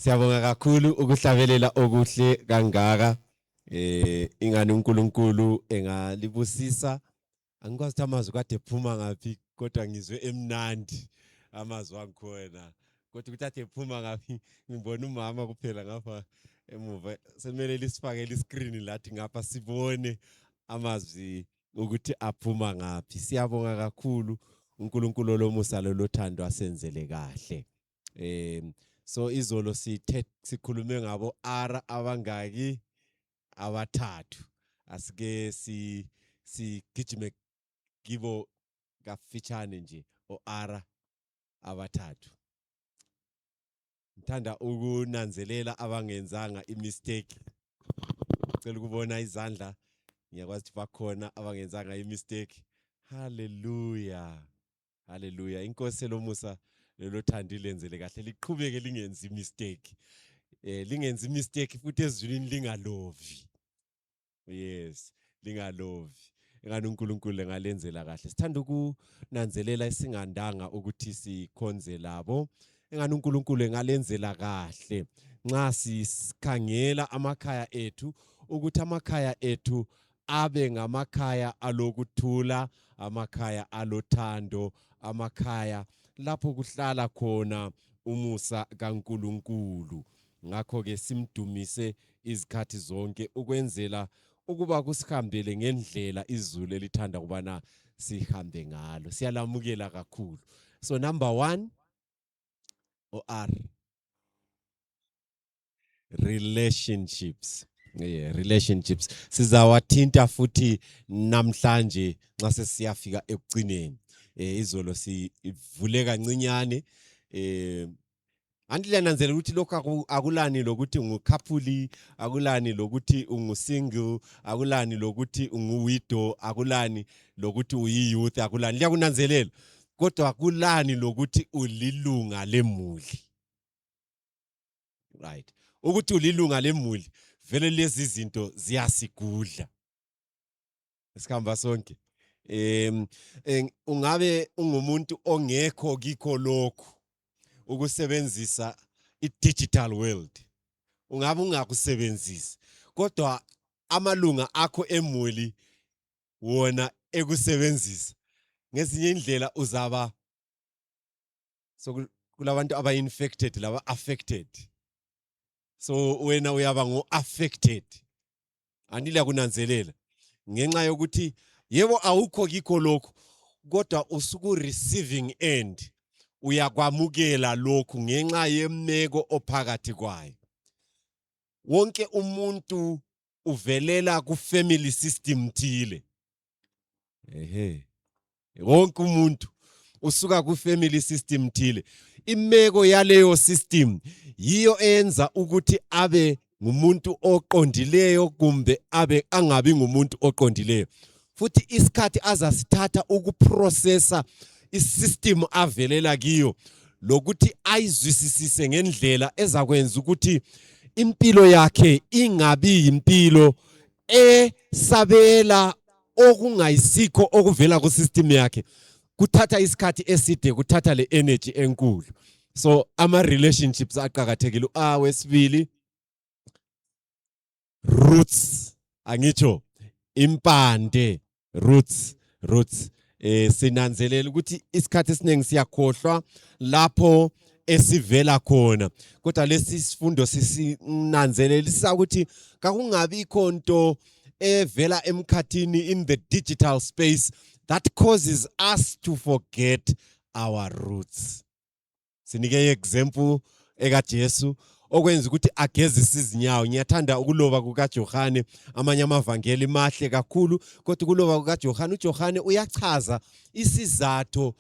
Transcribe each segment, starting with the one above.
Siyabonga kakhulu ukuhlabelela okuhle kangaka. Ingane uNkulunkulu engalibusisa. Angikwazi ukuthi amazwi kade ephuma ngaphi kodwa ngizwe emnandi amazwi angikhona. Kodwa ukuthi ade ephuma ngaphi ngibona umama kuphela ngapha emuva. Semele lisifakele iscreen lathi ngapha sibone amazwi ukuthi aphuma ngaphi. Siyabonga kakhulu uNkulunkulu lomusa lothando asenzele kahle. So izolo sikhulume ngabo ara abangaki abathathu. Asike sigijime kibo kafitshane nje o ara abathathu. Ngithanda ukunanzelela abangenzanga imistake. Ngicela ukubona izandla. Ngiyakwazi ukuthi bakhona abangenzanga imistake. Hallelujah. Hallelujah. Inkosi lomusa lothando lenzele kahle liqhubeke lingenzi mistake. Lingenzi mistake futhi ezulwini lingalovi. Yes, lingalovi. Engani uNkulunkulu engalenzela kahle. Sithanda ukunanzelela isingandanga ukuthi sikhonze labo. Engani uNkulunkulu engalenzela kahle. Nxa sikhangela amakhaya ethu ukuthi amakhaya ethu abe ngamakhaya alokuthula, amakhaya alothando, amakhaya lapho kuhlala khona umusa kaNkulunkulu. Ngakho ke simdumise izikhathi zonke ukwenzela ukuba kusihambele ngendlela izulu elithanda kubana sihambe ngalo. Siyalamukela kakhulu. So number 1 OR relationships. Relationships. Sizawathinta futhi namhlanje nxa sesiyafika ekugcineni. Izolo sivule kancinyane. Andilananzela ukuthi lokho akulani lokuthi ungukhapuli, akulani lokuthi ungusingle, akulani lokuthi unguwidow, akulani lokuthi uyiyouth, akulani. Liyakunanzelela. Kodwa akulani lokuthi ulilunga lemuli. Right. Ukuthi ulilunga lemuli, vele lezi zinto ziyasigudla. Esikhamba sonke. Ungabe ungumuntu ongekho kikho lokho ukusebenzisa i-digital world. Ungabe ungakusebenzisi. Kodwa amalunga akho emuli wona ekusebenzisa. Ngezinye indlela uzaba so kulabantu aba-infected laba affected. So wena uyaba ngo-affected. Andiya kunanzelela. Ngenxa yokuthi yebo awukho kikho lokho kodwa usuku receiving end uyakwamukela lokhu ngenxa yemeko ophakathi kwayo. Wonke umuntu uvelela ku family system thile. Wonke umuntu usuka ku family system thile. Imeko yaleyo system yiyo eyenza ukuthi abe ngumuntu oqondileyo kumbe abe angabi ngumuntu oqondileyo. Futhi isikhathi azasithatha ukuprocessa isystem avelela kiyo lokuthi ayizwisisise ngendlela ezakwenza ukuthi impilo yakhe ingabi impilo esabela okungayisikho okuvela ku system yakhe. Kuthatha isikhathi eside, kuthatha le energy enkulu. So ama relationships aqhakathekile. Wesibili roots, angitsho impande, roots. Sinanzelela ukuthi isikhathi esiningi siyakhohlwa lapho esivela khona. Kodwa lesi sifundo sisinanzelelisa ukuthi kakungabi khonto evela emkhathini in the digital space that causes us to forget our roots. Sinike example ekaJesu okwenza ukuthi agezise izinyawo. Ngiyathanda ukuloba kukaJohane, amanye amavangeli mahle kakhulu, kodwa ukuloba kukaJohane, uJohane uyachaza isizathu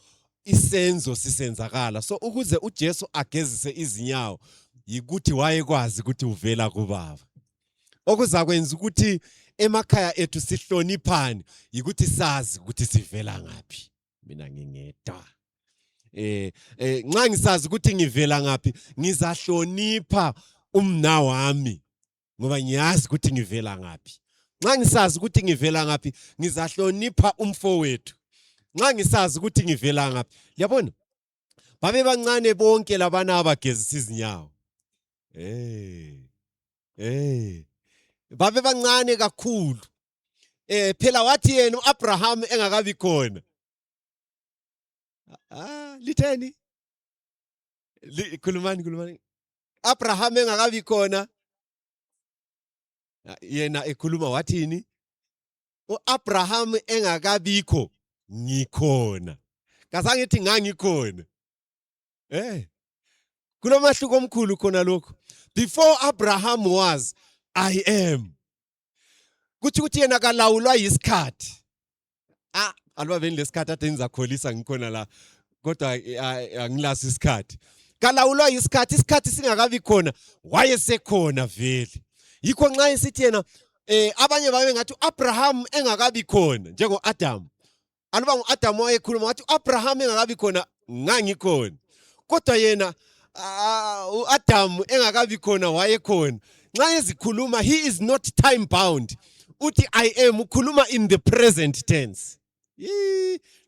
isenzo sisenzakala. So ukuze uJesu agezise izinyawo yikuthi wayekwazi ukuthi uvela kuBaba. Okuzakwenza ukuthi emakhaya ethu sihloniphane yikuthi sazi ukuthi sivela ngaphi. Mina ngingedwa. Nxa ngisazi ukuthi ngivela ngaphi, ngizahlonipha umna wami ngoba ngiyazi ukuthi ngivela ngaphi. Nxa ngisazi ukuthi ngivela ngaphi, ngizahlonipha umfowethu. Nxa ngisazi ukuthi ngivela ngaphi. Liyabona? Babe bancane bonke labana abagezisa izinyawo. Babe bancane kakhulu. Phela wathi yena uAbraham engakabi khona. Litheni? Khulumani. Abraham engakabi khona. Yena ekhuluma wathini? uAbraham engakabikho ngikhona. Kazange ethi ngangikhona. Kulomahluko omkhulu khona lokho. Before Abraham was, I am. Kuthi yena kalawulwa yisikhathi. Alwa veni lesikhathi ade ngizakholisa ngikhona la. Kodwa angilasi isikhathi. Kalawulwa yisikhathi, isikhathi singakabi khona, wayesekhona vele. Yikho nxa esithi yena abanye babe ngathi uAbraham engakabi khona njengoAdam. Aluba nguAdam wayekhuluma wathi uAbraham engakabi khona ngangikhona. Kodwa yena uAdam engakabi khona wayekhona. Nxa ezikhuluma, he is not time bound. Uthi I am ukhuluma in the present tense.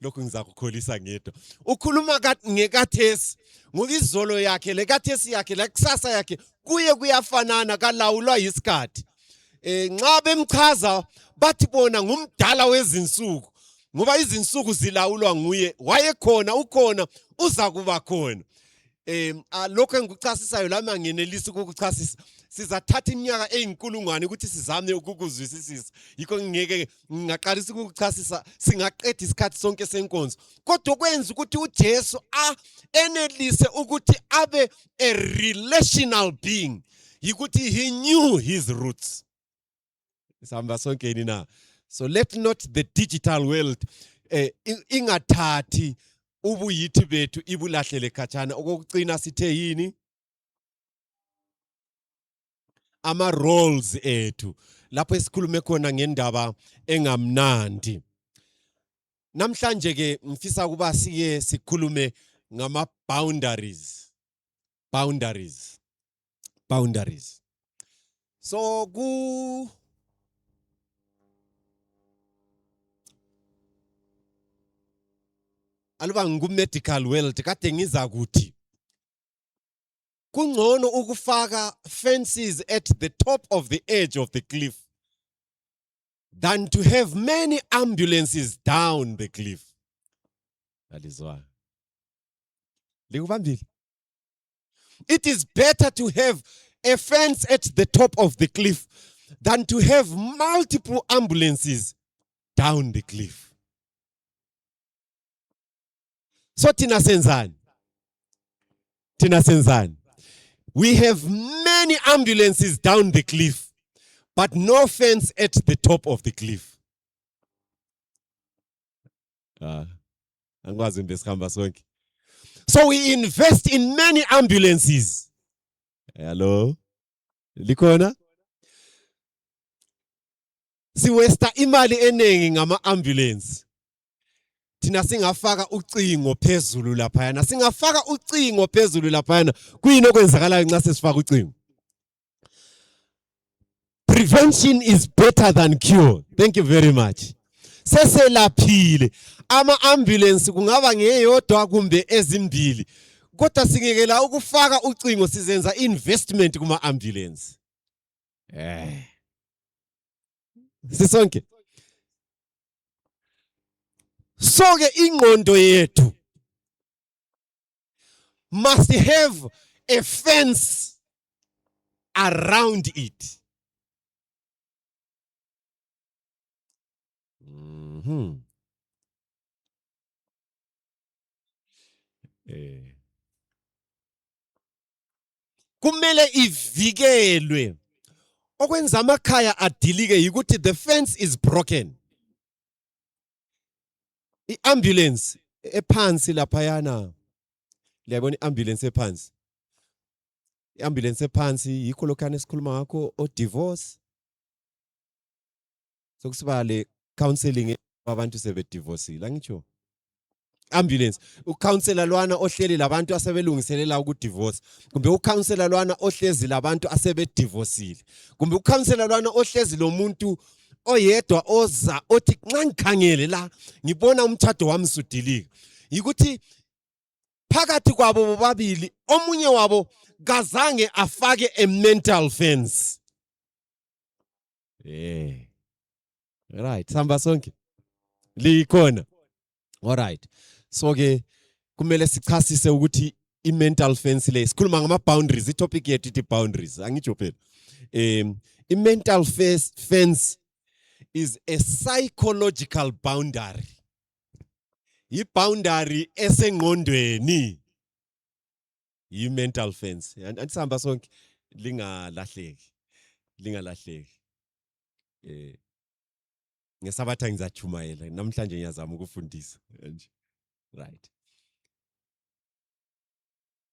Lokho ngizakukholisa ngedwa. Ukhuluma ngekathesi, ngoba izolo yakhe lekathesi yakhe lekusasa yakhe kuye kuyafanana, kalawulwa yisikhathi. Nxa bemchaza bathi bona ngumdala wezinsuku, ngoba izinsuku zilawulwa nguye. Wayekhona, ukhona, uza kuba khona. Lokho engikuchasisayo lami angenelisi ukukuchasisa. Sizathatha iminyaka eyinkulungwane ukuthi sizame ukukuzwisisa. Yikho ngeke ngingaqalisa ukukuchasisa, singaqeda isikhathi sonke senkonzo. Kodwa kwenza ukuthi uJesu enelise ukuthi abe a relational being. Yikuthi he knew his roots. Sihamba sonke yini na? So let not the digital world ingathathi ubuyithi bethu ibulahlele khatshana. Okokucina sithe yini? Ama roles ethu. Lapho esikhulume khona ngendaba engamnandi. Namhlanje ke mfisa kuba sike sikhulume ngama boundaries. So aluba ngumedical world kade ngiza kuthi kungcono ukufaka fences at the top of the edge of the cliff than to have many ambulances down the cliff. That is why. It is better to have a fence at the top of the cliff than to have multiple ambulances down the cliff. So Tina senzani. We have many ambulances down the cliff, but no fence at the top of the cliff. So we invest in many ambulances. Hello? Likona? Siwesta imali enengi ngama ambulance. Thina singafaka ucingo phezulu laphayana. Kuyini okwenzakalayo nxa sesifaka ucingo? Prevention is better than cure. Thank you very much. Seselaphile. Ama ambulance kungaba ngeyodwa kumbe ezimbili. Kodwa singekela ukufaka ucingo, sizenza investment kuma ambulance. Sisonke. So ke ingqondo yethu must have a fence around it. Kumele ivikelwe. Okwenza amakhaya adilike yikuthi the fence is broken. I-ambulance ephansi laphayana. Liyabona i-ambulance ephansi. I-ambulance ephansi yikho lokhana esikhuluma ngakho o-divorce. Sokusiba le counseling abantu sebedivorceile angitsho. Ambulance ucounselor lwana ohleli labantu asebelungiselela ukudivorce, kumbe ucounselor lwana ohlezi labantu asebedivorceile, kumbe ucounselor lwana ohlezi lomuntu oyedwa oza othi nxa ngikhangele la ngibona umthatho wami sudilika. Yikuthi phakathi kwabo bobabili omunye wabo kazange afake a mental fence. Right, samba sonke likhona. Alright, so ke kumele sichasise ukuthi i-mental fence le sikhuluma ngama-boundaries, i-topic yethu ithi boundaries, angitsho phela. I-mental fence is a psychological boundary. I-boundary esengqondweni. I-mental fence. Antisihamba sonke lingalahleki. Ngesabatha ngizachumayela namhlanje ngiyazama ukufundisa nje. Right.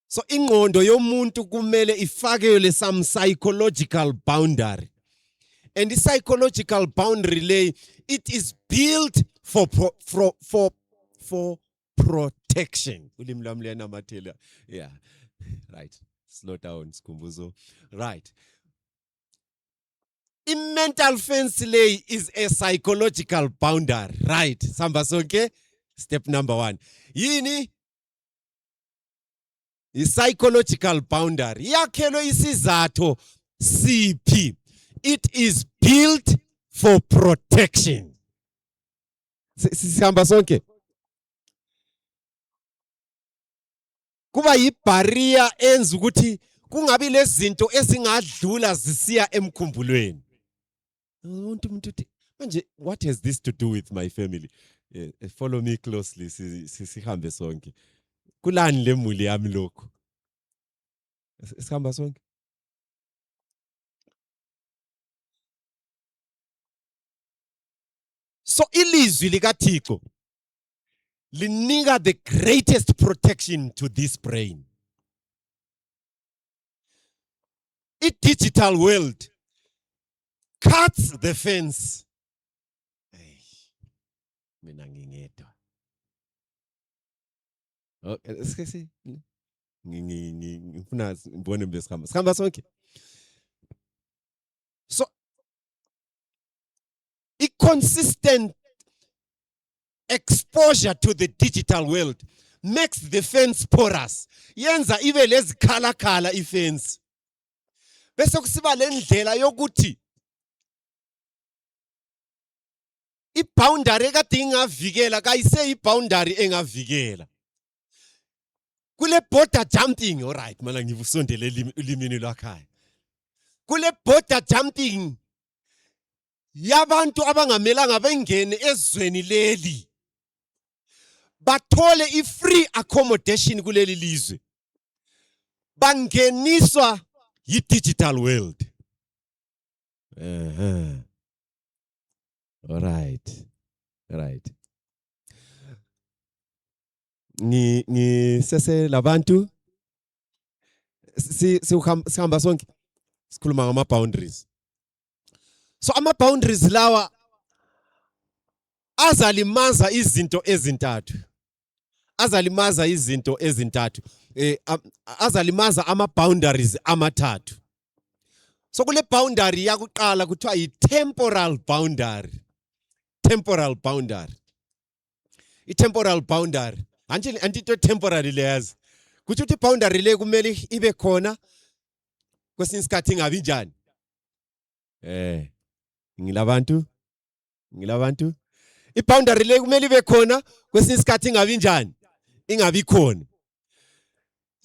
So ingqondo yomuntu kumele ifakelwe some psychological boundary. And the psychological boundary lay, it is built for protection. Yeah. Right. Slow down, Skumbuzo. Right. In mental fence lay is a psychological boundary. Right. Samba sonke. Step number 1. Yini? The psychological boundary. Yakhelwe isizathu CP. It is built for protection. Sihamba sonke. Kuba yibarrier enza ukuthi kungabi lezinto ezingadlula zisiya emkhumbulweni. Manje, what has this to do with my family? Follow me closely, sihambe sonke. Kulani lemuli yami lokho? Sihamba sonke. So ilizwi likaThixo linika the greatest protection to this brain. I-digital world cuts the fence. Mina ngingedwa. Okay, ngifuna ngibone mbesikhamba. Sikhamba sonke. So consistent exposure to the digital world makes the fence porous. Yenza ibe lezikhala ifence. Bese kusiba lendlela yokuthi i-boundary ekade ingavikela kayise i-boundary engavikela. Kule border jumping, alright, mana ngivusondele ulimini lwakhaya. Kule border jumping yabantu abangamelanga bengene ezweni leli bathole i-free accommodation kuleli lizwe, bangeniswa yi-digital world. Alright. Sese labantu sihamba sonke sikhuluma ngama-boundaries. So ama-boundaries lawa azalimaza izinto ezintathu. Azalimaza ama-boundaries amathathu. So kule boundary yakuqala kuthiwa yi-temporal boundary. Temporal boundary. I-temporal boundary. Antito temporary layers. Kuthi uthi boundary le kumele ibe khona kwesinye isikhathi ingabi njani? Ngilabantu. I-boundary le kumele ibe khona kwesinye isikhathi ingabi njani? Ingabi khona.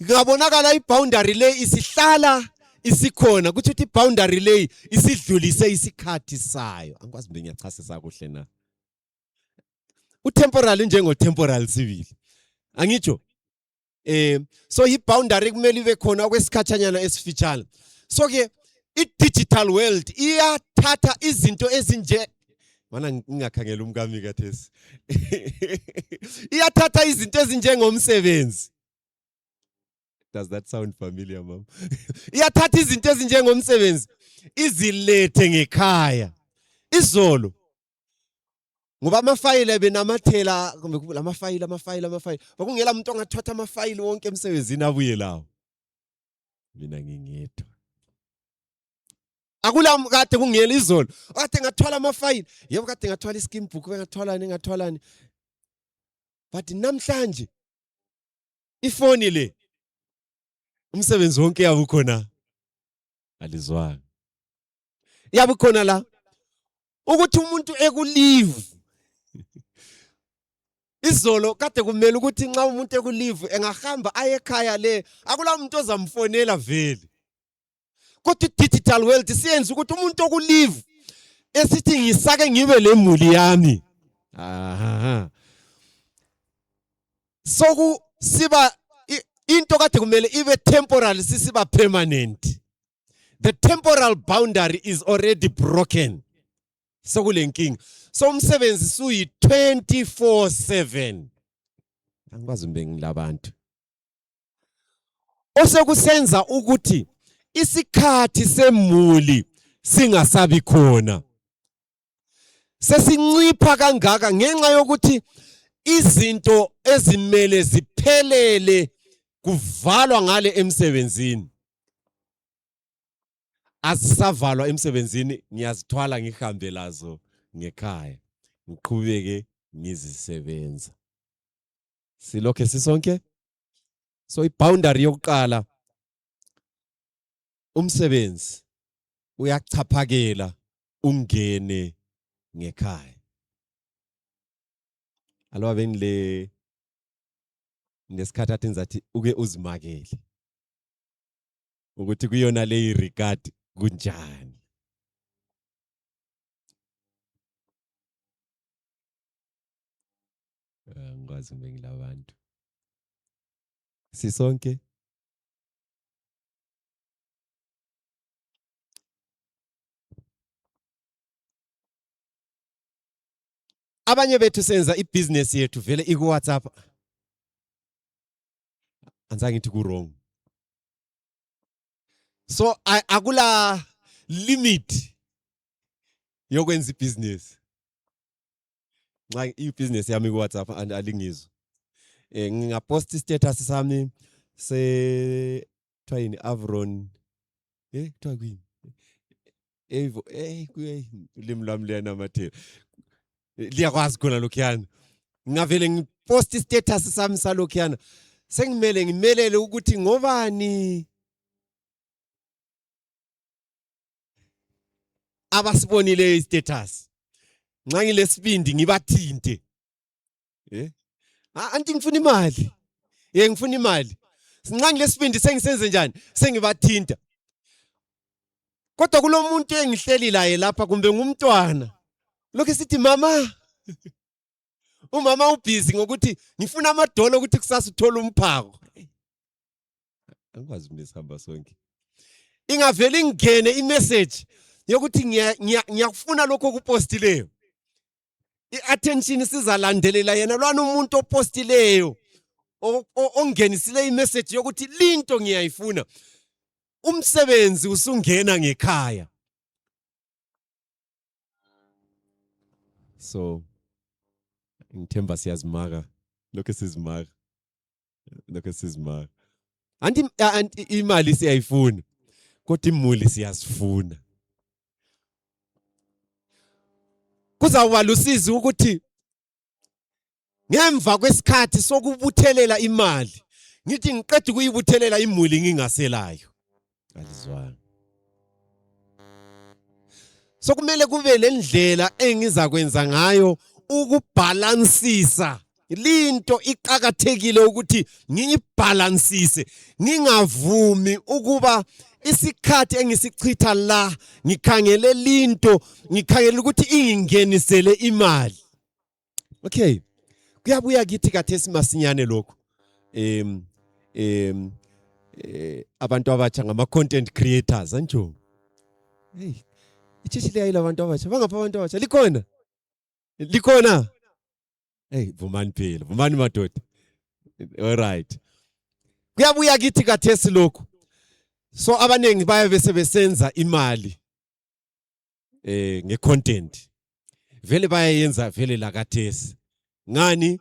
Ngabonakala i-boundary le isihlala isikhona. Kuthi uthi i-boundary le isidlulise isikhathi sayo. Angikwazi mbe ngiyachasisa kuhle na. U-temporal njengo-temporal civil. Angitsho? So i-boundary kumele ibe khona kwesikhathanyana esifitshane. So ke i-digital world iyathatha izinto ezinje mana ngingakhangela umkami kathesi. Iyathatha izinto ezinjengomsebenzi. Does that sound familiar, mama? Iyathatha izinto ezinjengomsebenzi izilethe ngekhaya. Izolo ngoba amafayile benamathela kumbe lamafayile bakungela umuntu ongathatha amafayile wonke emsebenzini abuye lawo. Mina ngingedwa. Akula kade kungela izolo. Kade ngathwala amafayile. Yebo kade ngathwala iskim book, bengathwalani. But namhlanje ifoni le Umsebenzi wonke yabe ukhona. Alizwanga. Yabe ukhona la ukuthi umuntu ekulive. Izolo kade kumele ukuthi nxa umuntu ekulive engahamba aye ekhaya le akula umuntu ozamfonela vele. Kodwa digital world siyenza ukuthi umuntu okulive esithi ngisake ngibe lemuli yami. Aha. Soku siba into kade kumele ibe temporal sisiba permanent. The temporal boundary is already broken. Sokulenkinga. So umsebenzi suyi 24/7. Angikwazi mbe ngilabantu. Osekusenza ukuthi isikhathi semuli singasabi khona. Sesincipha kangaka ngenxa yokuthi izinto ezimele ziphelele kuvalwa ngale emsebenzini. Azisavalwa emsebenzini ngiyazithwala ngihambe lazo ngekhaya. Ngiqhubeke ngizisebenza. Silokho sisonke? So iboundary yokuqala umsebenzi uyachaphakela ungene ngekhaya. Aloba benile nesikhathi athi ngizathi uke uzimakele. Ukuthi kuyona le regard kunjani. Ngikwazi bengilabantu. Sisonke? Abanye bethu senza ibusiness yethu vele iku WhatsApp. Anzange ngithi ku wrong. So akula limit yokwenza ibusiness. Nxa ibusiness yami ku WhatsApp alingizwe. Ngingapost status sami twayini Avron. Kuthiwa kwini? Evo ulimi lwami liyanamathela. Liyakwazi khona lokhuyana. Ngavele ngipost status sami salokhuyana. Sengimele ngimelele ukuthi ngobani abasibonile istatus. Nxa ngilesibindi ngibathinte. Anti ngifuna imali. Ngifuna imali. Nxa ngilesibindi sengisenze njani? Sengibathinta. Kodwa kulomuntu engihleli laye lapha kumbe ngumntwana. Lokho sithi mama. Umama ubhizi ngokuthi ngifuna amadolo ukuthi kusasa uthola umphako. Angikwazi mesihamba sonke. Ingavele ingene imessage yokuthi ngiyakufuna lokho okupostileyo. I-attention sizalandelela yena lwana umuntu opostileyo ongenisile imessage yokuthi linto ngiyayifuna. Umsebenzi usungena ngekhaya. So ngithemba siyazimaka lokho sizimaka. Lokho sizimaka. Anti imali siyayifuna. Kodwa imuli siyazifuna. Kuzawuba lusizi ukuthi ngemva kwesikhathi sokubuthelela imali ngithi ngiqeda ukuyibuthelela imuli ngingaselayo. Alizwanga. So kumele kube lendlela engizakwenza ngayo ukubalansisa. Linto iqhakathekile ukuthi ngiyibalansise. Ngingavumi ukuba isikhathi engisichitha la ngikhangele linto ngikhangela ukuthi ingingenisele imali. Okay. Kuyabuya kithi kathesi masinyane lokho. Abantu abatsha ngama content creators anjo. Hey. Ichichi liyayila abantu abatsha. Bangapha abantu abatsha likhona. Likhona. Hey, vumani phela. Vumani madoda. All right. Kuyabuya kithi kathesi lokho. So abanengi baye bese besenza imali ngecontent. Vele bayayenza vele la kathesi. Ngani?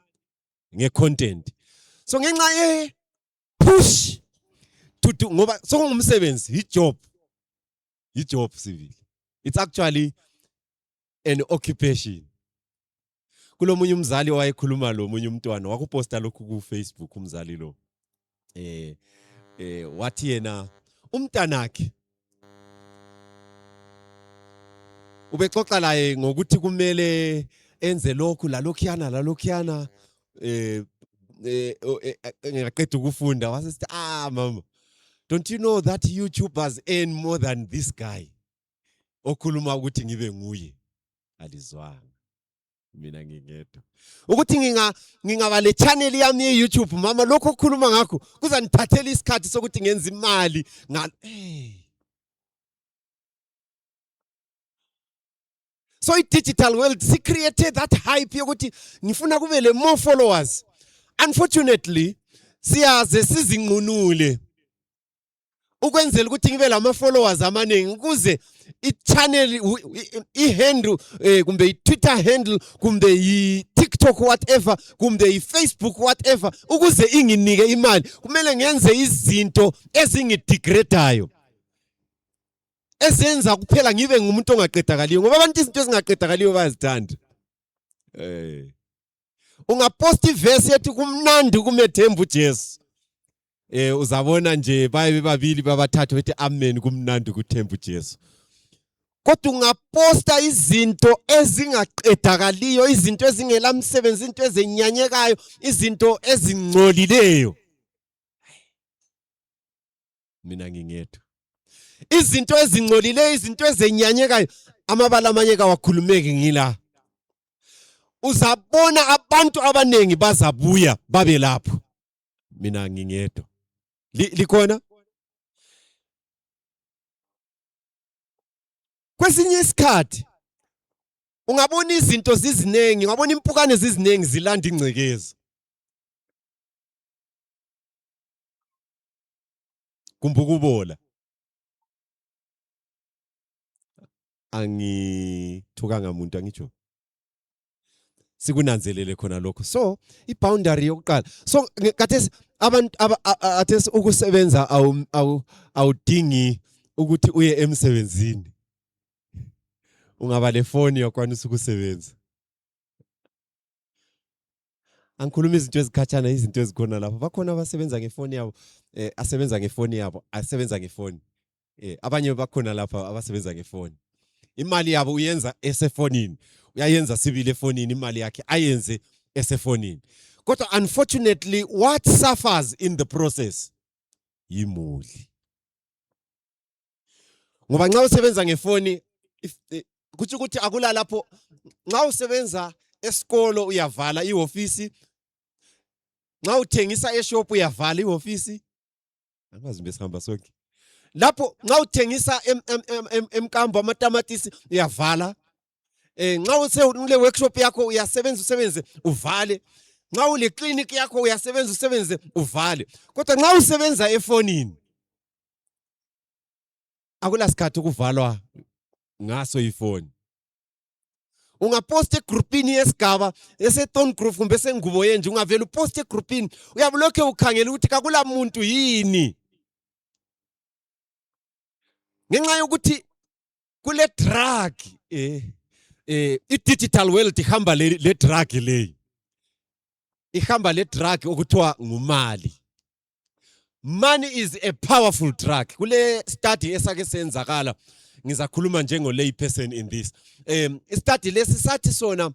Ngecontent. So ngenxa push to do ngoba sokungumsebenzi, ijob. Ijob civil. It's actually an occupation. Kulomunye umzali owayekhuluma lo munye umntwana wakuposta lokhu ku Facebook umzali lo. wathi yena umntanakhe ubexoxa laye ngokuthi kumele enze lokhu lalokhuyana ngaqeda ukufunda wasesithi mama, don't you know that YouTubers earn more than this guy okhuluma ukuthi ngibe nguye? Alizwanga mina ngingedwa ukuthi ngingaba le channel yami ye-YouTube, mama, lokho okhuluma ngakho kuzanithathela isikhathi sokuthi ngenze imali So i-digital world created that hype yokuthi ngifuna kube le more followers. Unfortunately, siyaze sizinqunule ukwenzela ukuthi ngibe lama followers amaningi ukuze i-channel i-handle kumbe i-Twitter handle kumbe i-TikTok whatever kumbe i-Facebook whatever ukuze inginike imali kumele ngenze izinto ezingidegradayo esenza kuphela ngibe ngumuntu ongaqedakaliyo ngoba abantu izinto ezingaqedakaliyo bayazithanda. Ungapost iverse yethi kumnandi kumethembu Jesu. Uzabona nje baye babili babathathu bethi amen kumnandi kuthembu Jesu. Kodwa ungaposta izinto ezingaqedakaliyo, izinto ezingelamsebenzi, izinto ezenyanyekayo, izinto ezingcolileyo. Mina ngingedwa. Izinto ezingcolileyo, izinto ezenyanyekayo, amabala amanye kawakhulumeki ngila. Uzabona abantu abanengi bazabuya babe lapho. Mina ngingedwa. Likhona? Kwesinye isikhathi ungabona izinto zizinengi, ungabona impukane zizinengi zilanda ingcekeza. Kumbukubola. Angithukanga umuntu angitsho. Sikunanzelele khona lokho. So, i-boundary yokuqala. So, kathesi abantu athesi ukusebenza awudingi ukuthi uye emsebenzini. Ungaba le phone yakwanisa ukusebenza. Angikhuluma izinto ezikhatshana, izinto ezikhona lapha. Bakhona abasebenza ngefoni yabo, asebenza ngefoni yabo, asebenza ngefoni. Abanye bakhona lapha abasebenza ngefoni. Imali yabo uyenza esefonini. Uyayenza sibile efonini imali yakhe ayenze esefonini. Kodwa unfortunately what suffers in the process yimuli. Ngoba nxa usebenza ngefoni kuthi ukuthi akula lapho nxa usebenza esikolo uyavala ioffice, nxa uthengisa eshop uyavala ioffice. Angazi besihamba sonke. Lapho nxa uthengisa emkambo amatamatisi uyavala. Nxa ule workshop yakho uyasebenza uvale. Nxa ule clinic yakho uyasebenza uvale. Kodwa nxa usebenza efonini akula sikhathi ukuvalwa ngaso ifoni. Ungapost egroupini yesigaba eseThorn Grove kumbe sengubo yenje ungavela upost egroupini uyabulokhe ukhangela ukuthi akula muntu yini. Ngenxa yokuthi kule drug i-digital world ihamba le drug leyi. Ihamba le drug okuthiwa ngumali. Money is a powerful drug. Kule study esake senzakala ngizakhuluma njengo lay person in this. Istudy lesi sathi sona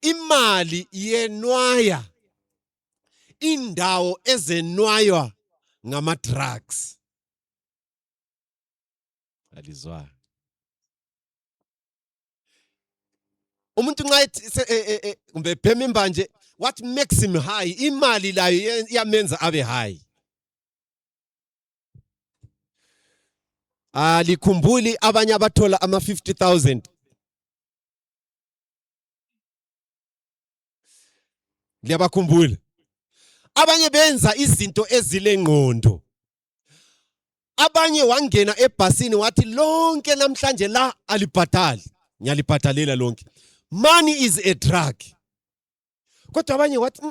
imali yenwaya indawo ezenwaywa ngama drugs. Alizwa. Umuntu nxa kumbe phemimba nje what makes him high, imali layo iyamenza abe high. Likhumbuli abanye abathola ama 50,000. Liyabakhumbula? Abanye benza izinto ezilengqondo. Abanye wangena ebhasini wathi lonke namhlanje la alibhatali. Ngiyalibhatalela lonke. Money is a drug. Kodwa abanye wathi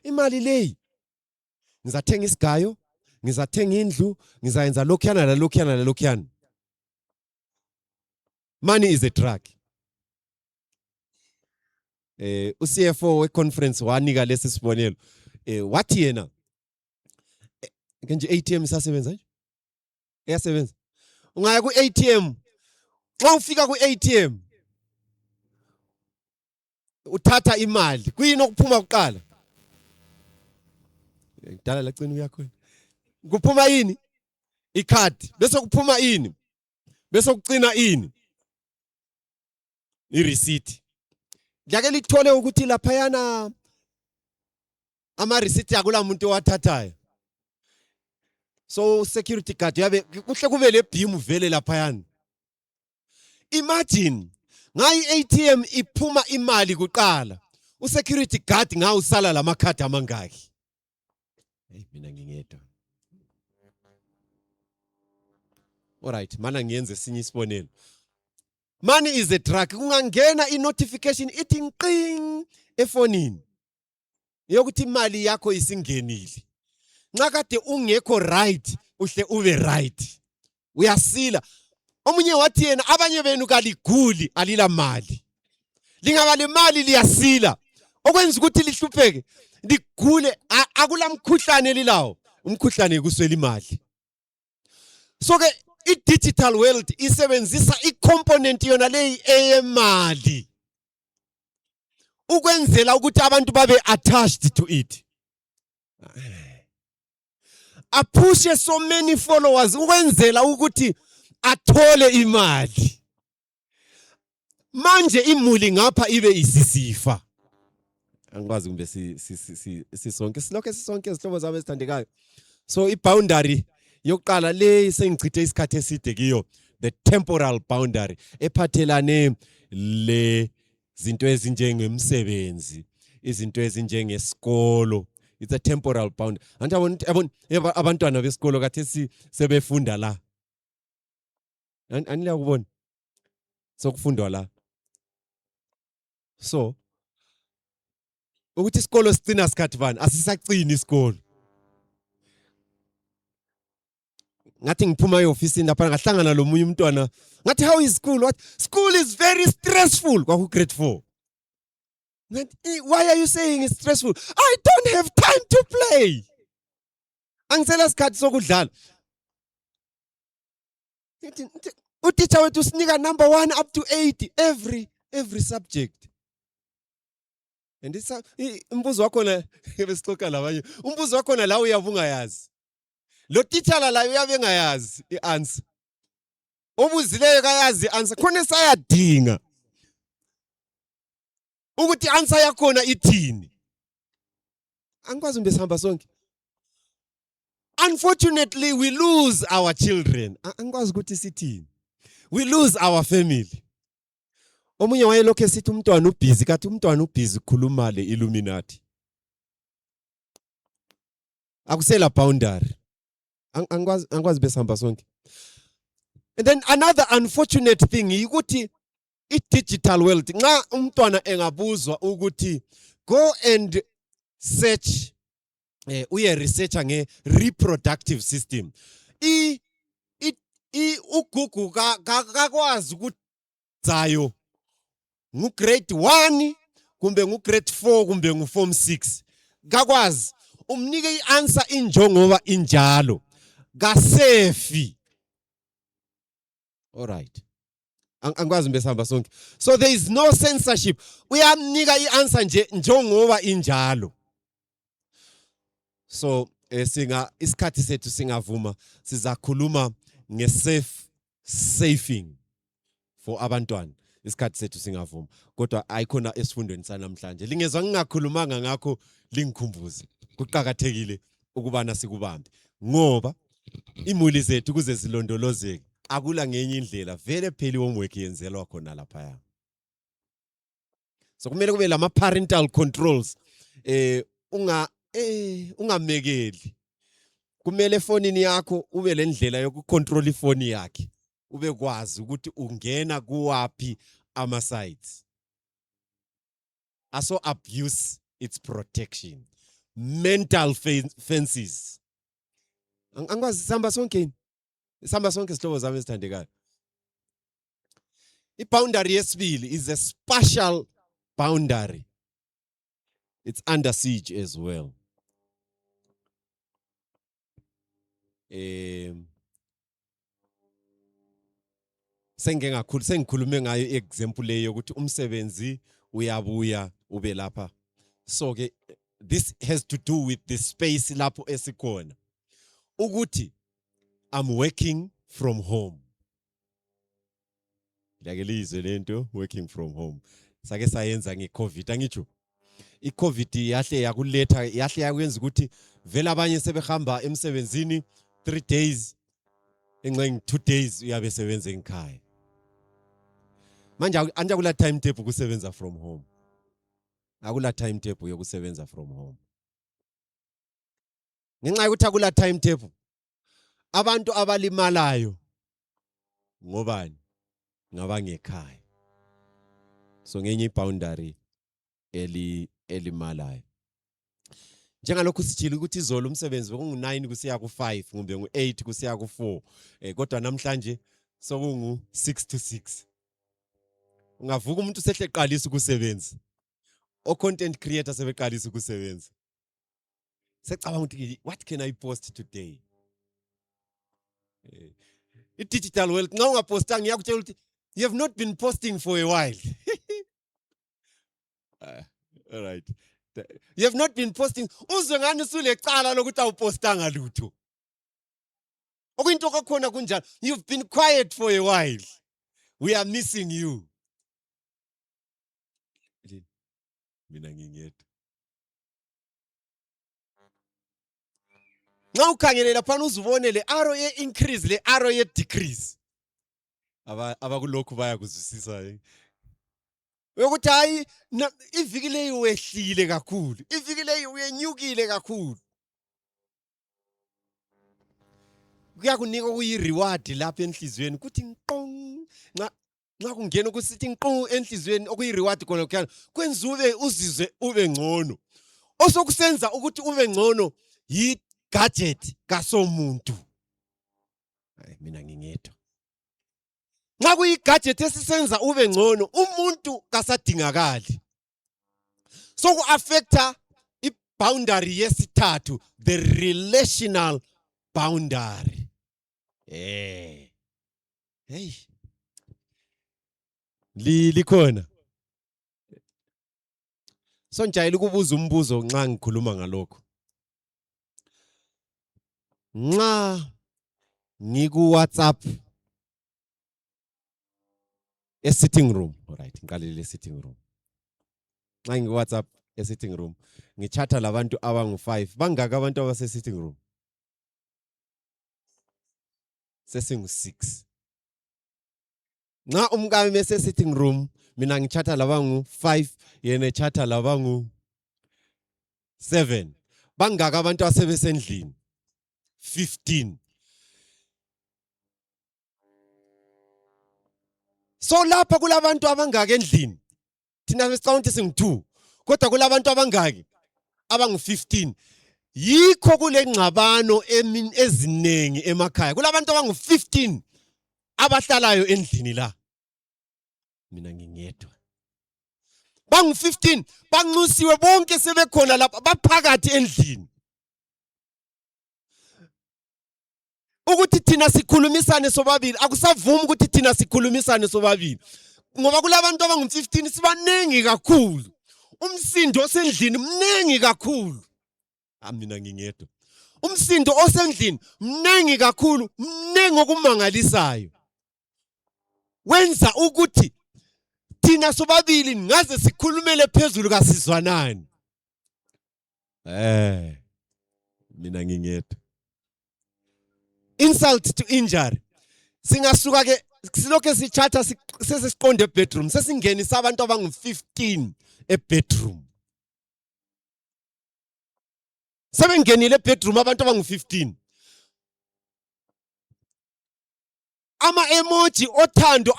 imali leyi ngizathenga isigayo, ngizathenga indlu, ngizayenza lokhuyana nalokhuyana nalokhuyana. Money is a drug. uCFO we conference wanika lesi sibonelo. Wathi yena nje ATM isasebenza nje. Iyasebenza. Ungaya ku ATM. Xa ufika ku ATM uthatha imali. Kuyini okuphuma kuqala? Ngidala lacina uyakhona. Kuphuma yini? Ikhadi. Bese kuphuma yini? Bese kucina ini? I-receipt. Ngiyake lithole ukuthi lapha yana ama-receipt yakula muntu owathathayo. So security guard yabe kuhle kube le beam vele lapha yana. Imagine ngayi ATM iphuma imali kuqala. U-security guard ngawusala lamakhadi amangaki. Hey mina ngingedwa. Alright, mana ngiyenze sinye isibonelo. Money is a drug. Kungangena i-notification ithi nqing efonini. Yokuthi imali yakho isingenile. Nxa kade ungekho right, uhle ube right. Uyasila. Omunye wathi yena abanye benu kaliguli alila mali. Lingaba le mali liyasila. Okwenza ukuthi lihlupheke. Ligule akula mkhuhlane lilawo. Umkhuhlane kuswela imali. So ke i-digital world isebenzisa i-component yona leyi eyemali ukwenzela ukuthi abantu babe attached to it. Apushe so many followers ukwenzela ukuthi athole imali. Manje imuli ngapha ibe isisifa. Angikwazi kumbe sisonke silokho sisonke izihlobo zami ezithandekayo. So i-boundary yokuqala le sengichithe isikhathi eside kiyo, the temporal boundary ephathelane le zinto ezinjengemsebenzi, izinto ezinjengesikolo. It's a temporal boundary. Abantwana besikolo kathesi sebefunda la. Anila kubona. Sokufundwa la. So ukuthi isikolo sicina sikhathi bani? Asisagcini isikolo. Ngathi ngiphuma e-office lapha ngahlangana lomunye umntwana. Ngathi how is school? What? School is very stressful. Kwaku grade 4. Why are you saying it's stressful? I don't have time to play. Angisela sikhathi sokudlala. Utitsha wethu sinika number 1 up to 8 every subject. And this umbuzo wakho na besixoxa labanye. Umbuzo wakho na la uyavunga yazi. Lo teacher la uyabe engayazi i-answer. Obuzileyo kayazi i-answer. Khona sayadinga ukuthi i-answer yakhona ithini. Angikwazi mbe sihamba sonke. Unfortunately, we lose our children. Angikwazi ukuthi sithini. We lose our family. Omunye wayelokho esithi umntwana ubhizi, kathi umntwana ubhizi khuluma le Illuminati. Akusela boundary. Angikwazi besihamba sonke. And then another unfortunate thing ukuthi i-digital world nxa umntwana engabuzwa ukuthi go and search uye researcher nge-reproductive system. uGoogle kakwazi ukuthi zayo ngu-grade 1 kumbe ngu-grade 4 kumbe ngu-form 6. Kakwazi umnike i-answer injongoba injalo. Kasefi. All right. Angikwazi mbesihamba sonke. So there is no censorship. Uyamnika i-answer nje njengoba injalo. So isikhathi sethu singavuma sizakhuluma nge-safing for abantwana. Isikhathi sethu singavuma. Kodwa ayikhona esifundweni sanamhlanje. Lingezwa ngingakhulumanga ngakho lingikhumbuze. Kuqhakathekile ukubana sikubambe. Ngoba imuli zethu kuze zilondolozeke akula ngenye indlela vele pheli homework yenzelwa khona lapha. So kumele kube lama parental controls ungamekeli. Kumele efonini yakho ube lendlela yokucontrol ifoni yakhe. Ube kwazi ukuthi ungena kuwapi ama sites. Aso abuse its protection. Mental fences. Angikwazi sihamba sonke. Sihamba sonke isihlobo zami ezithandekayo. I-boundary yesibili is a spatial boundary. It's under siege as well. sengikhulume ngayo example leyo ukuthi umsebenzi uyabuya ube lapha. So ke this has to do with the space lapho esikhona. Ukuthi I'm working from home. Yakelizwe lento working from home. Sake sayenza ngeCovid angitsho. iCovid yahle yakuletha yahle yakwenza ukuthi vele abanye sebehamba emsebenzini 3 days engxenye 2 days uyabe sebenza ekhaya. Manje anje kula timetable kusebenza from home. Akula timetable yokusebenza from home. Ngenxa yokuthi akula timetable abantu abalimalayo ngobani? Ngabangekhaya. So ngenye iboundary elimalayo. Njengalokhu sijile ukuthi izolo umsebenzi bekungu9 kusiya ku5 kumbe ngu8 kusiya ku4 kodwa namhlanje sokungu 6 to 6. Ungavuka umuntu sehleqalisa ukusebenza. O content creator sebeqalisa ukusebenza. Secabanga ukuthi what can I post today? I-digital world nxa ungapostanga ngiyakutshela ukuthi you have not been posting for a while. All right. You have not been posting. Uzwe ngani usulecala lokuthi awupostanga lutho. Okuyinto kakhona kunjalo. You've been quiet for a while. We are missing you. Mina ngingedwa. Nxa ukhangele lapha uzubone le arrow ye increase le arrow ye decrease. Abakulokhu bayakuzwisisa. Ukuthi hayi iviki leyo wehlile kakhulu. Iviki leyo uyenyukile kakhulu. Kuyakunika kuyi-reward lapha enhlizweni kuthi nqong nxa kungena kusithi nqong enhlizweni okuyi-reward khona kukhona kwenza uzizwe ube ngcono. Osokusenza ukuthi ube ngcono yi-gadget kasomuntu. Hayi mina ngingedwa. Nxa kuyi-gadget esisenza ube ngcono umuntu kasadingakali. So ku-affecta i-boundary yesithathu, the relational boundary. Hey. Likhona. So njayile ukubuza umbuzo nxa ngikhuluma ngalokho. Nxa ngiku WhatsApp sitting room, alright, ngiqalele sitting room. Nxa ngiku WhatsApp sitting room, ngichatta labantu abangu5. Bangaka abantu abase sitting room? Sesingu6. Nxa umkami bese sitting room, mina ngichatta labangu5, yena echatta labangu7. Bangaka abantu asebesendlini? 15. So lapha kulabantu abangaka endlini. Thina besicount singu2. Kodwa kulabantu abangaki? Abangu15. Yikho kule ngxabano ezinengi emakhaya. Kulabantu abangu15 abahlalayo endlini la. Mina ngingedwa. Bangu15 banxusiwe bonke sebekhona lapha baphakathi endlini. Ukuthi thina sikhulumisane sobabili akusavumi ukuthi thina sikhulumisane sobabili ngoba kulabantu abangu15 sibanengi kakhulu. Umsindo osendlini mnengi kakhulu. Mina ngingedwa. Umsindo osendlini mnengi kakhulu, mnengi okumangalisayo. Wenza ukuthi thina sobabili ngaze sikhulumele phezulu kasizwanani. Mina ngingedwa. Insult to injury. Singasuka ke silokho sichatta sesiqonde bedroom sesingenisa abantu abangu15 ebedroom. Sebengenile bedroom abantu abangu15. Ama emoji othando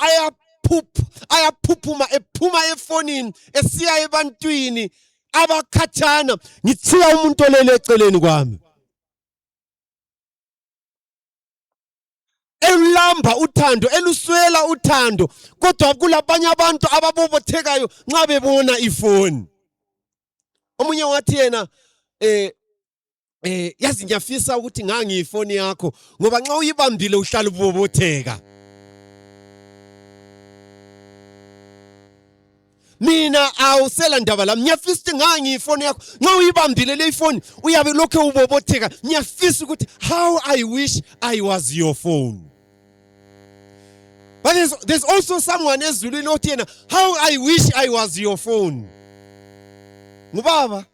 ayaphuphuma ephuma efonini esiya ebantwini abakhathana. Ngithiya umuntu olele eceleni kwami. Elamba uthando, eluswela uthando, kodwa kulabanye abantu ababobothekayo nxa bebona ifoni. Omunye wathi yena yazi ngiyafisa ukuthi ngangiyifoni yakho ngoba nxa uyibambile uhlala ubobotheka. Mina awusela ndaba lami ngiyafisa ukuthi ngangiyifoni yakho nxa uyibambile le phone uyabe lokho ubobotheka. Ngiyafisa ukuthi how I wish I was your phone. But there's also someone ezulwini othi yena how I wish I was your phone. Ngubaba,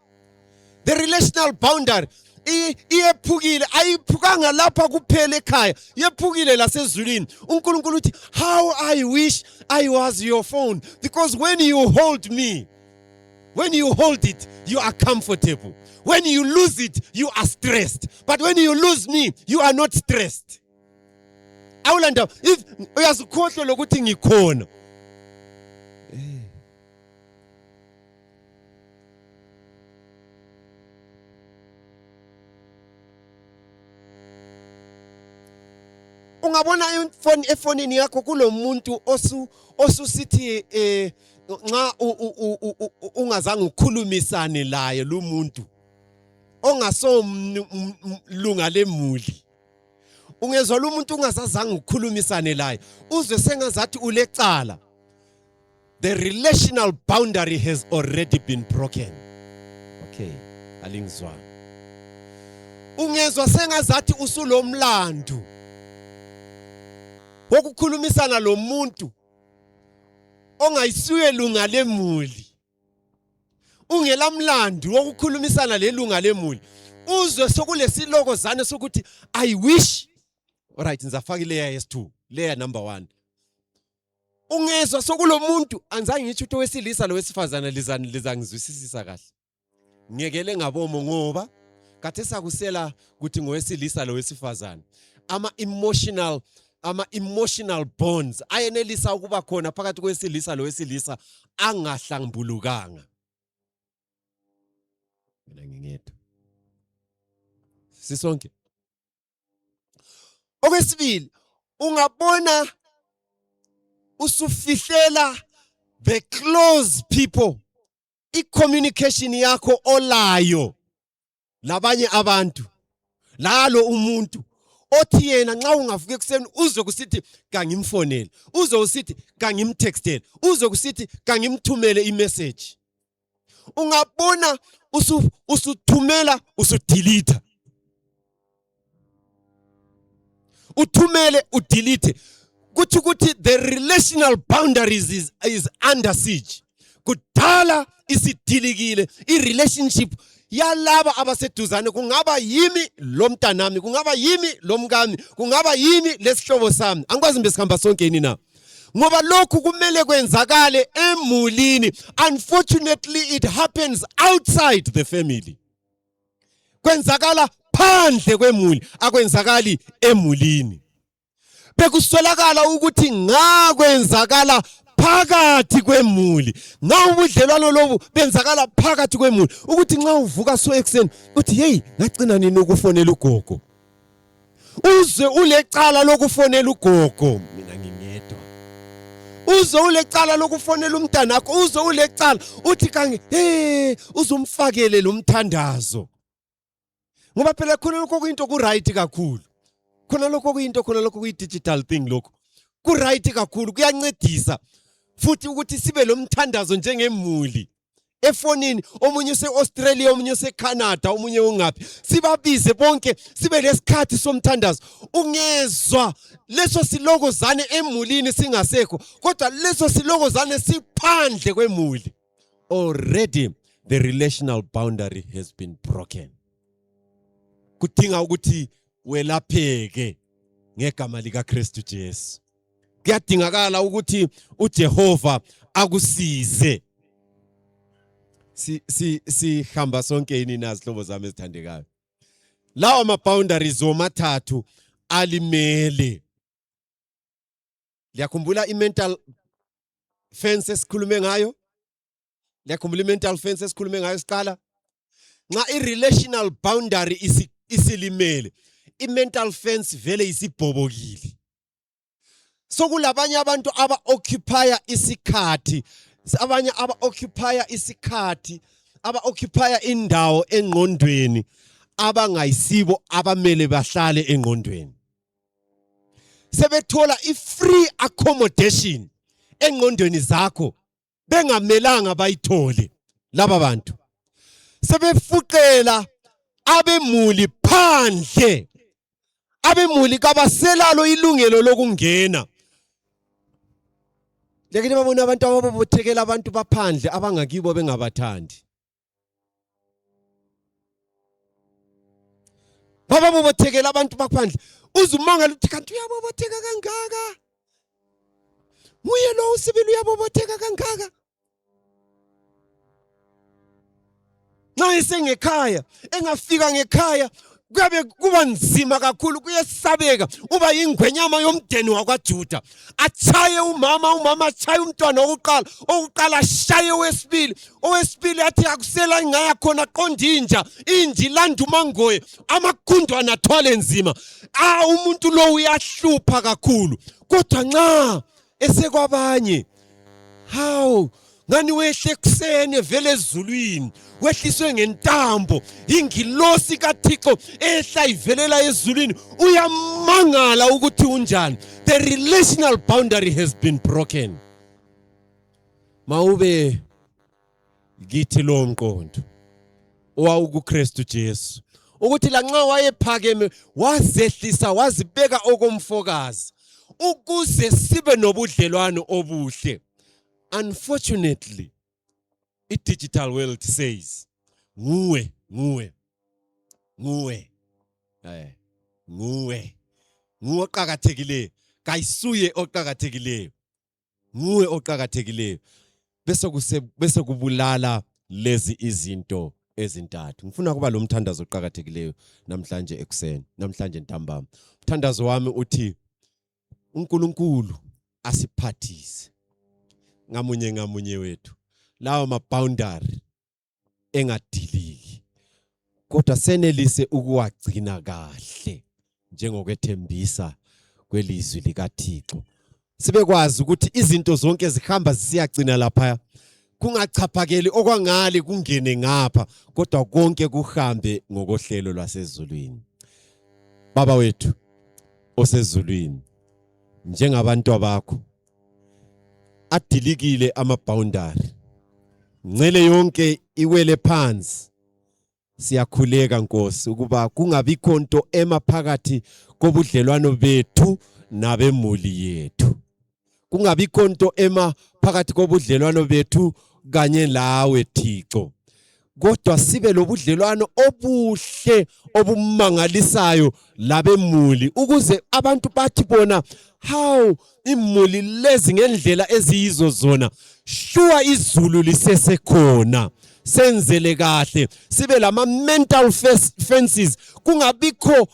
the relational boundary iyephukile, ayiphukanga lapha kuphela ekhaya, iyephukile lasezulwini. uNkulunkulu uthi how I wish I was your phone, because when you hold me, when you hold it, you are comfortable. When you lose it, you are stressed. But when you lose me, you are not stressed. Awulanda if uyazikhohlwa lokuthi ngikhona. Ungabona efonini yakho kulomuntu osusithi nxa ungazange ukhulumisane laye lo muntu ongasomlunga lemuli. Ungezwa lo muntu ungasazange ukhulumisane laye uzwe sengazathi ulecala. The relational boundary has already been broken. Okay, alingizwa. Ungezwa sengazathi usulomlandu wokukhulumisana lo muntu ongayisuye lunga lemuli. Ungelamlandu wokukhulumisana lelunga lemuli. Uzwe sokulesilokozane sokuthi I wish. Alright, ngizafaka layer yes2, layer number 1. Ungezwa sokulomuntu anzange ngithi uthi wesilisa lo wesifazana lizangizwisisisa kahle. Ngiyekele ngabomo ngoba kade sakusela ukuthi ngowesilisa lo wesifazana. Ama emotional bonds ayenelisa ukuba khona phakathi kwesilisa lo wesilisa angahlambulukanga. Mina ngingedwa. Sisonke. Okwesibili, ungabona usufihlela the close people i-communication yakho olayo labanye abantu, lalo umuntu othi yena nxa ungavuka ekuseni uzwe kusithi kangimfonele, uzwe usithi kangimtextele, uzwe kusithi kangimthumele imessage. Ungabona usuthumela usudelete, uthumele udelete, kuthi ukuthi the relational boundaries is under siege. Kudala isidilikile i-relationship yalaba abaseduzane, kungaba yimi lomntanami, kungaba yimi lomkami, kungaba yimi lesihlobo sami. Angikwazi mbe sikhamba sonke yini na? Ngoba lokhu kumele kwenzakale emulini. Unfortunately it happens outside the family. Kwenzakala phandle kwemuli, akwenzakali emulini. Bekuswelakala ukuthi ngakwenzakala phakathi kwemuli. Nxa ubudlelwano lobu benzakala phakathi kwemuli, ukuthi nxa uvuka so ekseni uthi hey ngacina nini ukufonela ugogo. Uzwe ulecala lokufonela ugogo. Mina ngingedwa. Uzwe ulecala lokufonela umntanakho, uzwe ulecala uthi kange uzumfakele lo mthandazo. Ngoba phela khona lokho kuyinto ku right kakhulu. Khona lokho kuyinto, khona lokho kuyi-digital thing lokho. Ku right kakhulu, kuyancedisa. Futhi ukuthi sibe lo mthandazo njengemuli. Efonini, omunye use-Australia, omunye use-Canada, omunye ungaphi. Sibabize bonke, sibe lesikhathi somthandazo. Ungezwa leso silokozane emulini singasekho, kodwa leso silokozane siphandle kwemuli. Already the relational boundary has been broken. Kudinga ukuthi welapheke ngegama lika Kristu Jesu. Kuyadingakala ukuthi uJehova akusize. Sihamba sonke yini nazihlobo zami ezithandekayo. Lawa ama-boundaries womathathu alimele. Liyakhumbula i-mental fence esikhulume ngayo? Liyakhumbula i-mental fence esikhulume ngayo siqala? Nxa i-relational boundary isilimele, i-mental fence vele isibhobokile. Sokulabanye abantu aba-occupya isikhathi, abanye aba-occupya isikhathi, aba-occupya indawo engqondweni, abangayisibo abamele bahlale engqondweni. Sebethola i-free accommodation engqondweni zakho bengamelanga bayithole laba bantu. Sebefuqela abemuli phandle. Abemuli kabaselalo ilungelo lokungena. Lekile babona abantu ababobothekela abantu baphandle abangakibo bengabathandi. Bababobothekela abantu baphandle. Uzumangala uthi kanti uyabobotheka kangaka. Nguye lo usibili uyabobotheka kangaka. Nxa esengekhaya, engafika ngekhaya, kuba nzima kakhulu, kuyesabeka. Uba yingwenyama yomdeni wakwaJuda. Achaye umama achaye umntwana owokuqala ashaye owesibili athi akusela ingaya khona qonda inji landa umangoye, amakundwana athwale nzima. Umuntu lo uyahlupha kakhulu. Kodwa nxa esekwabanye, ngani wehle ekuseni vele ezulwini, wehliswe ngentambo, ingilosi kaThixo ehla ivelela ezulwini, uyamangala ukuthi unjani. The relational boundary has been broken. Mawube kithi lo mqondo owawukuKristu Jesu, ukuthi lanxa wayephakeme wazehlisa wazibeka okomfokazi ukuze sibe nobudlelwano obuhle. Unfortunately, i-digital world says, nguwe oqhakathekileyo, kayisuye oqhakathekileyo, nguwe oqhakathekileyo. Bese kubulala lezi izinto ezintathu. Ngifuna kuba lo mthandazo oqhakathekileyo namhlanje ekuseni, namhlanje ntambama. Umthandazo wami uthi uNkulunkulu asiphathise ngamunye wethu lawo maboundary engadiliki, kodwa senelise ukuwagcina kahle njengokwethembisa kwelizwi likaThixo. Sibekwazi ukuthi izinto zonke zihamba zisiyagcina lapha, kungachaphakeli okwangale kungene ngapha, kodwa konke kuhambe ngokohlelo lwasezulwini. Baba wethu osezulwini, njengabantu abakho adilikile amaboundary, ngcele yonke iwele phansi. Siyakhuleka Nkosi ukuba kungabikho nto emaphakathi kobudlelwano bethu nabemuli yethu, kungabikho nto emaphakathi kobudlelwano bethu kanye lawe Thixo, kodwa sibe lobudlelwano obuhle obumangalisayo labemuli, ukuze abantu bathi bona, imuli lezi ngendlela eziyizo zona, sure izulu lisesekhona. Senzele kahle, sibe lama mental fences, kungabikho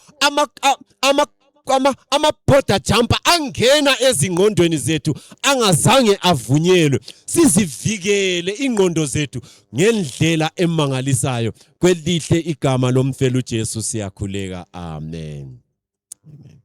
ama-border jumper angena ezingqondweni zethu angazange avunyelwe. Sizivikele ingqondo zethu ngendlela emangalisayo. Kwelihle igama lomfelo uJesu siyakhuleka. Amen. Amen.